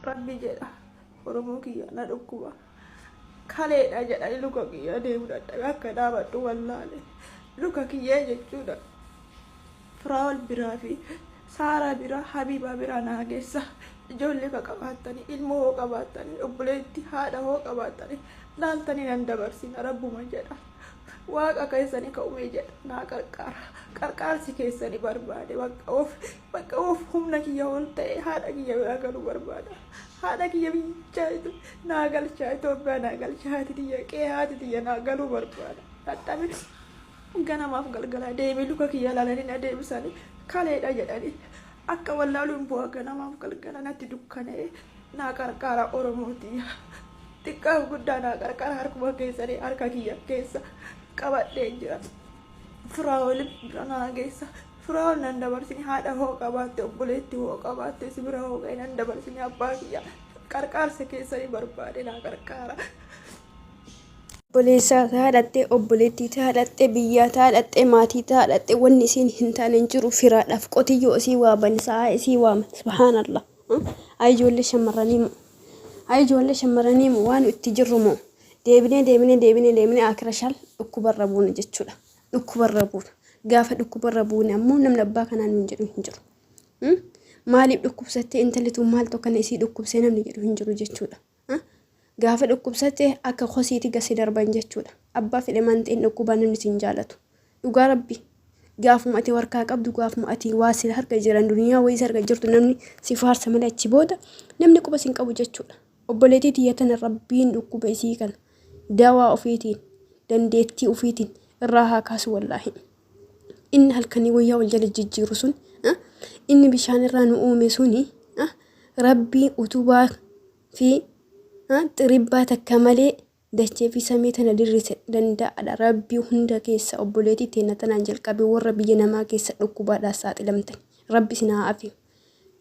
Rabbi jedha Oromoo kiyya na dhukkuba. Kaleedha jedhanii luka kiyya deemu dadhabe akka dhaabadhu wallaale. Luka kiyyee jechuudha. Firaa'ol biraa fi Saaraa biraa Habiibaa biraa naa geessa. Ijoollee ka qabaattanii ilmoo hoo qabaattanii obboleetti haadha hoo qabaattanii laaltanii nan dabarsina rabbuma jedha. Waaqa keessanii ka uumee jedha naa qarqaara. Qarqaarsi keessanii barbaade bakka of bakka of humna kiyya ol ta'e haadha kiyya biraa galuu barbaada. Haadha kiyya biyya naa galchaa Itoophiyaa naa galchaa haati tiyya qe'ee haati tiyya naa galuu barbaada. Dadhabe ganamaaf galgala deemee luka kiyya laalanii na deebisanii kaleedha jedhanii akka wallaaluun bu'aa ganamaaf galgala natti dukkana'e naa qarqaara Oromootiyya. Xiqqaaf guddaa naa qarqaara harkuma keessanii harka kiyya keessa qabadhee jira. Firaa'ol bira naa geessa. Firaa'ol nan dabarsini haadha hoo qabaatte obboleetti hoo qabaatte si bira hoo ga'e nan dabarsini abbaa kiyya qarqaarsa keessanii barbaade naa qarqaara. Obboleessaa taa dhaxxee, obboleettii taa dhaxxee, biyyaa taa dhaxxee, maatii taa dhaxxee wanni isiin hin taane hin jiru firaadhaaf qotiyyoo isii waaman sa'aa isii waaman subhaanallah. Ay ijoollee shamarranii moo ay ijoollee shamarranii moo waan itti jirru moo deebinee deebinee deebinee deebinee akira shal dhukkubarra buuna jechuudha. Dhukkubarra buuna. Gaafa dhukkubarra buune ammoo namni abbaa kanaa nuun jedhu hin jiru. Maaliif dhukkubsattee intalli tun maaltu akkana isii dhukkubsee namni jedhu hin jiru jechuudha. Gaafa dhukkubsatte akka kosiiti gasi darban jechuudha. Abbaa fedhe manxeen dhukkubaa namni sin jaalatu. Dhugaa rabbi gaafuma ati warkaa qabdu gaafuma ati waa si harka jiran duniyaa wayii si harka jirtu namni si faarsa malee achi booda namni quba sin qabu jechuudha. Obboleettii tiyya tana rabbiin dhukkuba isii kana dawaa ofiitiin dandeettii ofiitiin irraa haa kaasu wallaahi. Inni halkanii guyyaa wal jala jijjiiru sun inni bishaan irraa nu uume suni rabbii utubaa fi xiribbaa takka malee dachee fi samii tana dirrise danda'aadha. Rabbii hunda keessa obboleettii teenna tanaan jalqabee warra biyya namaa keessa dhukkubaadhaan saaxilamtan. Rabbi isin haa afiyu.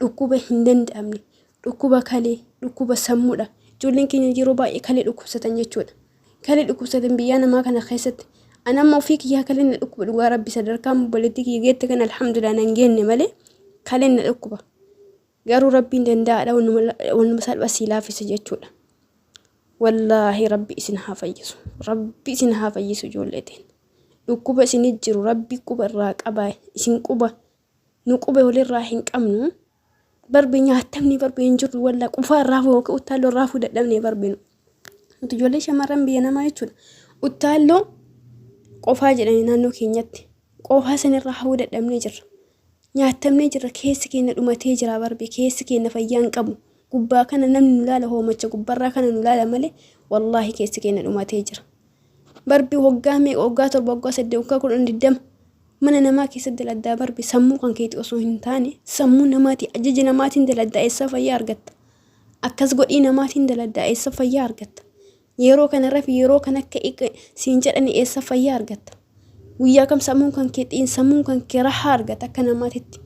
Dhukkuba hin danda'amne, dhukkuba kalee, dhukkuba sammuudha. Ijoolleen keenya yeroo baay'ee kalee dhukkubsatan jechuudha. Kalee dhukkubsatan biyyaa namaa kana keessatti. Ani amma ofii kiyyaa kaleen na dhukkuba dhugaa rabbi sadarkaan obboleettii kiyya geette kana alhamdulillah nan geenne malee kaleen na dhukkuba. Garuu rabbiin danda'aadha wannuma salpha sii laaffisa jechuudha. Wallaahi rabbi isin haa fayyisu. Rabbi isin haa fayyisu ijoollee teen. Dhukkuba isinit jiru rabbi quba irraa qaba isin quba nu quba walirraa hin qabnu. Barbi nyaatamni barbi hin jirru wallaa qufaa irraa fuu yookiin uttaalloo irraa fuu dadhabne barbi nu. Nuti ijoollee shamarran biyya namaa jechuudha. Uttaalloo qofaa jedhani naannoo keenyatti. Qofaa sanirraa hafuu dadhabnee jirra. Nyaatamnee jirra keessi keenya dhumatee jira barbi keessi keenya fayyaa hin qabu. Gubbaa kana namni nu laala hoomacha gubbarraa kana nu laala malee wallaahi keessi keenya dhumatee jira. Barbi waggaa meeqa waggaa 7 waggaa 8 waggaa 10 20 mana namaa keessatti daladdaa barbi sammuu kan keeti osoo hin taane sammuu namaatii ajaja namaatiin daladdaa eessaa fayyaa argatta. Akkas godhii namaatiin daladdaa eessa fayyaa argatta. Yeroo kana rafi yeroo kana akka siin jedhani eessa fayyaa argatta? Guyyaa kam sammuun kan kee xiinsammuun kan kee rahaa argata akka namaatitti.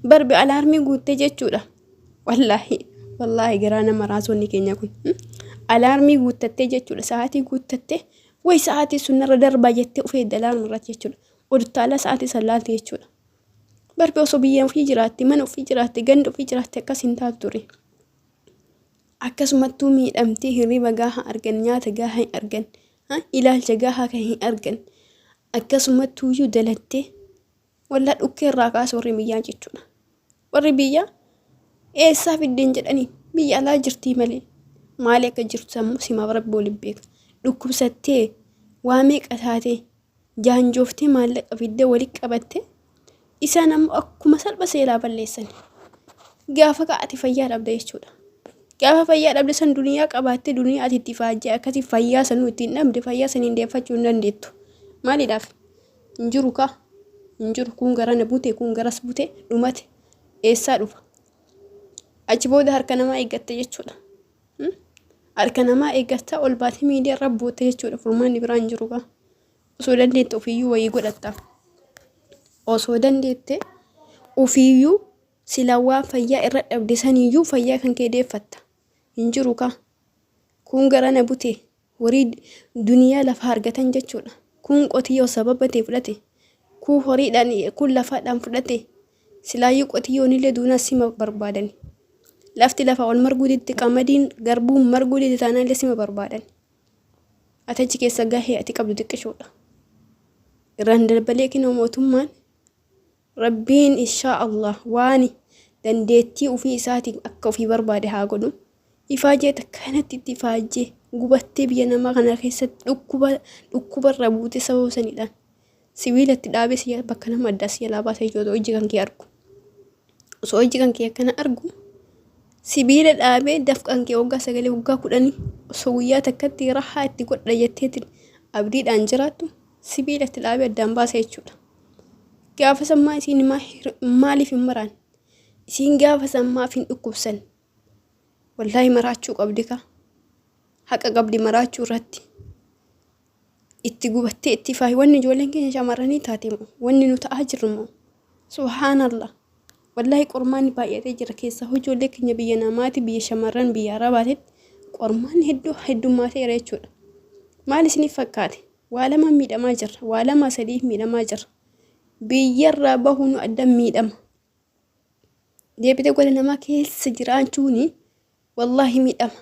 Barbi alaarmii guuttee jechuudha. Wallaahi wallaahi garaa nama raasonni keenya kun. Alaarmii guuttattee jechuudha sa'aatii guuttattee way sa'aatii sun narra darbaa jettee of eegda alaarmii irratti jechuudha. Oduttaalaa sa'aatii san laalte jechuudha. Barbi osoo biyya ofii jiraatte mana ofii jiraatte ganda ofii jiraatte akkas hin taatu ture. Akkasumattuu miidhamtee hirriba gaahaa argan, nyaata gaahaa hin argan, ilaalcha gaahaa kan hin argan. Akkasumattuuyyuu dalattee wallaa dhukkee irraa kaasa warri biyyaa jechuudha. Warri biyyaa eessaa fiddeen jedhanii biyya alaa jirtii malee maali akka jirtu sammuu simaaf rabbi waliin beeka. Dhukkubsattee waa meeqa taatee jaanjooftee maallaqa fiddee walitti qabattee isaan ammoo akkuma salpha seeraa balleessan. Gaafa ka'ate fayyaa dhabda jechuudha. Gaafa fayyaa dhabde san duniyaa qabaattee duniyaa ati itti faajjee akkasii fayyaa sanuu ittiin dhabde fayyaa saniin deeffachuu hin dandeettu. Maaliidhaaf? Hin jiru kaa. Hin jiru kun garana bute kun garas bute dhumate eessaa dhufa? Achi booda harka namaa eeggatte jechuudha. Harka namaa eeggattaa ol baatee miidiyaa irra buute jechuudha. Furmaanni biraa hin jiru kaa. Osoo dandeette ofiiyyuu wayii godhatta. Osoo dandeette ofiiyyuu silaa waan fayyaa irra dhabde saniiyyuu fayyaa kan kee deeffatta. Hin jiru kaa. Kun garana bute warii duniyaa lafa argatan jechuudha. Kun qotiyyoo sababa ta'e fudhate. Kun horiidhaan kun lafaadhaan fudhate. Silaayyuu qotiyyoonillee duunaa sima barbaadani. Lafti lafaa ol marguu didde qamadiin garbuun marguu didde taanaan illee sima barbaadan. Ati achi keessa gahee ati qabdu xiqqishoodha. Irraan darbalee kinoo mootummaan Rabbiin inshaa Allah waani dandeettii ufii isaatiin akka ufii barbaade haa godhu. Ifaajee takkanatti itti ifaajjee gubattee biyya namaa kana keessatti dhukkuba dhukkubarra buute sababa saniidhaan. Sibiila itti dhaabee si bakka nama addaa si jalaa baasa jechuudha osoo ijji kan kee argu. Osoo ijji kan kee akkana argu sibiila dhaabee dafqan kee waggaa sagalee waggaa kudhanii osoo guyyaa takkatti rahaa itti godha jetteetiin abdiidhaan jiraattu sibiila itti dhaabee addaan baasa jechuudha. Gaafa sammaa isiin maaliif hin maraan? Isiin gaafa sammaaf hin dhukkubsan. Wallaahi maraachuu qabdi ka. Haqa qabdi maraachuu irratti. Itti gubattee itti faayi. Wanni ijoolleen keenya shamarranii taate moo? Wanni nu ta'aa jirru moo? Subhaanallah. Wallaahi qormaanni baay'atee jira keessaa ijoollee keenya biyya namaati biyya shamarran biyya arabaatitti qormaanni hedduu heddumaateera jechuudha. Maal isiniif fakkaate? Waa lamaan miidhamaa jirra. Waa lamaa sadiif miidhamaa jirra. Biyyarraa bahuun adda miidhama. Deebitee gola namaa keessa jiraachuun wallaahi miidhama.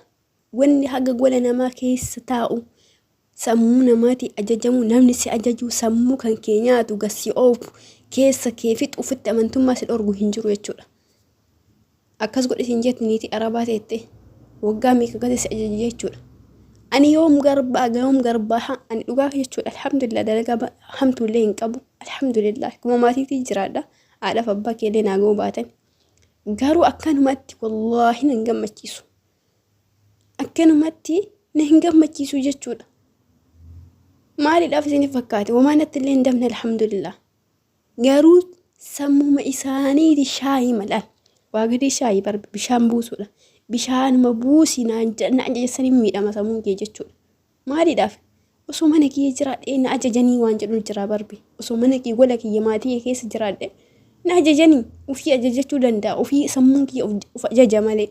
Wanni haga gola namaa keessa taa'u sammuu namaatii ajajamu namni si ajaju sammuu kan kee nyaatu gad si oofu keessa kee fixu ofitti amantummaa si dhorgu hin jiru jechuudha. Akkas godhi siin jetti niitii arabaa teette waggaa meeqa gate si ajaji jechuudha. Ani yoom garbaa yoom garbaa ha ani dhugaa jechuudha alhamdulillah dalagaa hamtuullee hin qabu alhamdulillah kuma maatiitii jiraadha haadhaaf abbaa keellee naa ga'uu baatan garuu akkanumatti wallaahi nan gammachiisu akkanumatti na hin gammachiisu jechuudha. Maaliidhaaf isiniif fakkaate homaa natti illee hin dabne alhamdulillah. Garuu sammuma isaaniiti shaayii malaan. Waa gadii shaayii bar bishaan buusuudha. Bishaanuma buusii naan na ajajasanii miidhama sammuun kee jechuudha. Maaliidhaaf? Osoo mana kiyya jiraadhee na ajajanii waan jedhu jira barbi. Osoo mana kiyya gola kiyya maatii kiyya keessa jiraadhe na ajajanii ofii ajajachuu danda'a. Ofii sammuun kiyya of ajaja malee.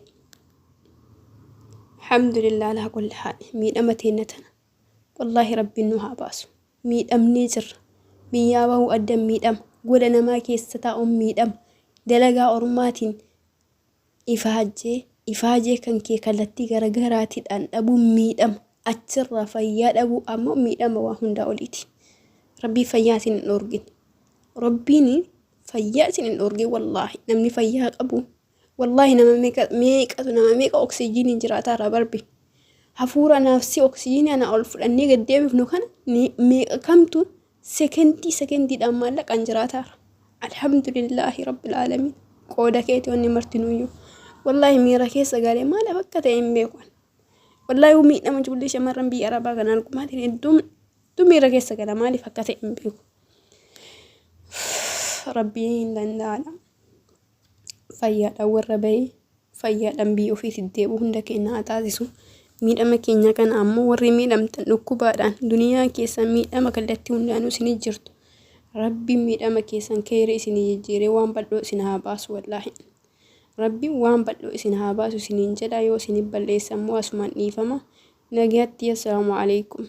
Alhamdulillah alaa kulli haal miidhama teenna tana. Wallaahi rabbiin nu haa baasu. Miidhamnee jirra. Biyyaa bahuu addan miidhama. Gola namaa keessa taa'uun miidhama. Dalagaa ormaatiin ifaajjee ifaajee kan kee kallattii garagaraatiidhaan dhabuun miidhama. Achirraa fayyaa dhabuu ammoo miidhama waa hundaa oliiti. Rabbii fayyaa isin hin dhoorgin. Rabbiin fayyaa isin hin dhoorgin wallaahi. Namni fayyaa qabu Wallaahi nama meeqa meeqatu nama meeqa oksijiiniin jiraataa irraa barbe. Hafuura naafsi oksijiinii ana ol fudhannee gad deebifnu kana meeqa kamtu sekendii sekendiidhaan maallaqaan jiraataara. Alhamdulillaahi rabbil aalamiin. Qooda keeti wanni martinuyyuu. Wallaahi miira keessa galee maaliif akka ta'e hin beeku. Wallaahi miidhama ijoollee shamarran biyya arabaa kana argu maaliin hedduu hedduu miira keessa gala maaliif akka ta'e hin beeku. Rabbiin hin danda'aadha. Fayyaadhaan warra bahe fayyaadhaan biyya ofiitti deebi'u hunda keenya haa taasisu. Miidhama keenya kana ammoo warri miidhamtan dhukkubaadhaan duniyaa keessa miidhama kallattii hundaanuu isinii jirtu. Rabbiin miidhama keessan keeyrii isinii jijjiiree waan bal'oo isin haa baasu wallaahi. Rabbiin waan bal'oo isin haa baasu isiniin jedha yoo isinii balleessa immoo asumaan dhiifama. Nagayatti assalaamu alaikum.